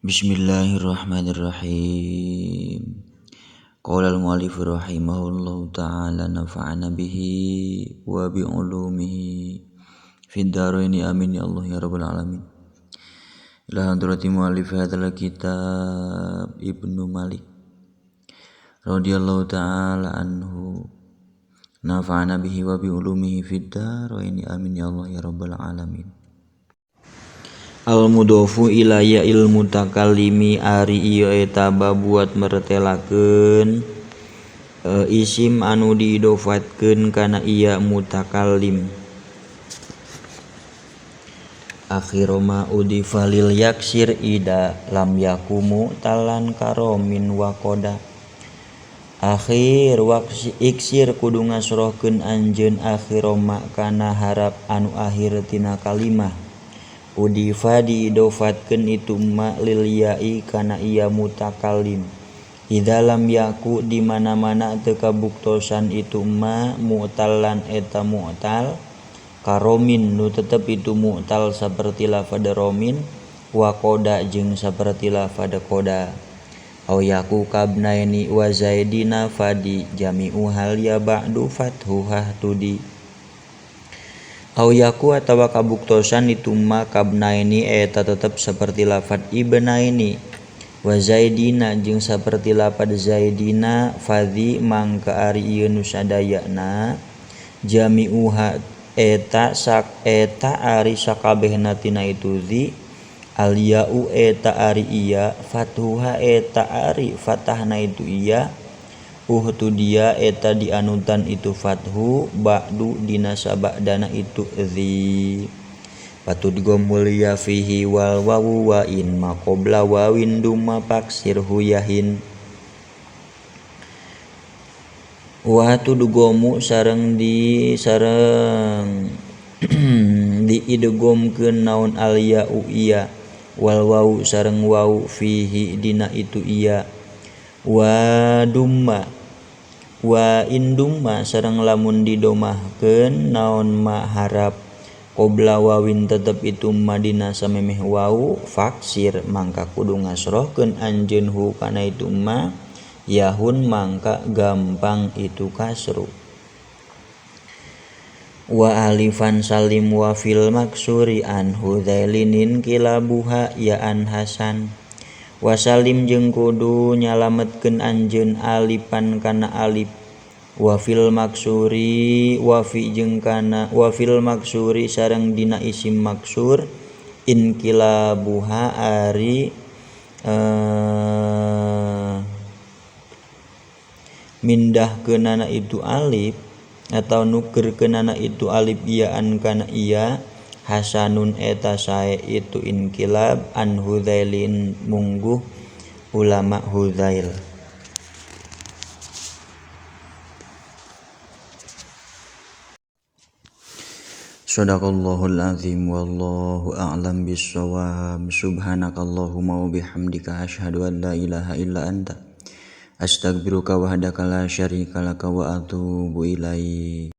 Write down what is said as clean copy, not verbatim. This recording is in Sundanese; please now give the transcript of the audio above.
Bismillahirrahmanirrahim. Qala al-mu'allif rahimahullahu ta'ala nafa'ana bihi wa bi ulumihi fid dharaini amin ya Allah ya rabbal alamin. Ila hadrati mu'allif hadzal kitab Ibnu Malik radhiyallahu ta'ala anhu nafa'ana bihi wa bi ulumihi fid dharaini amin ya Allah ya rabbal alamin. Al-mudhofu ila ya'il mutakallimi ari ieu eta babuat mertelakeun isim anu diidofatkeun kana iya mutakallim. Akhiru ma udifa lil yaksir ida lam yakumu talan karomin waqoda. Akhir waqsi iksir kudu ngasrohkeun anjeun akhiru ma kana harap anu akhir tina kalimah. Udifa diidofatkeun itu ma lil ya'i kana iya mutakallim. Idza lam yaku di mana-mana teu kabuktosan itu ma mu'talan eta mu'tal karomin nu tetep itu mu'tal saperti lafadz romin wa qoda jeung saperti lafadz qoda. Au yaku kabnaini wa zaidina fadi jami'u hal ya ba'du fathuhah tudi. Au yaku atawa kabuktosan itu ma kabnaini eta tetep seperti lafadz ibnaini wa zaidina jeung saperti lafadz zaidina fadhi mangka ari ieu nu sadayana jami'uha eta sak eta ari sakabehna tina itu zi al ya'u eta ari iya fathuha eta ari fatahna itu iya uhtu dia eta dianutan itu fathu ba'du dina sabadana itu zi patudgomul ya fihi wal wawu wa in ma qabla wawin duma paksir huyahin wa tudgomu sareng di sareng diidgomkeun naon al ya'u iya wal wawu sareng wawu fihi dina itu iya wa dumma wa indumma sareng lamun didomahkeun naon ma harap qobla wawin tetep itu madina samemeh wau faksir mangka kudu ngasrohkeun anjeun hu kana itu ma yahun mangka gampang itu kasru. Wa alifan salim wa fil maksuri anhu dzailinin kilabuha ya an hasan. Wasalim jeung kudu nyalametkeun anjeun alifan kana alif wa fil maksuri wa fi jeung kana wa fil maksuri sareng dina isim maksur inqilabuha ari mindahkeunana itu alif atau nukerkeunana itu alif iaan kana iya hasanun eta sae itu inqilab an Hudzailin mungguh ulama Hudzail. Shadaqallahul azim wallahu a'lam bissawab. Subhanakallahumma wa bihamdika asyhadu an la ilaha illa anta astaghfiruka wahdaka la syarika laka wa atubu ilaik.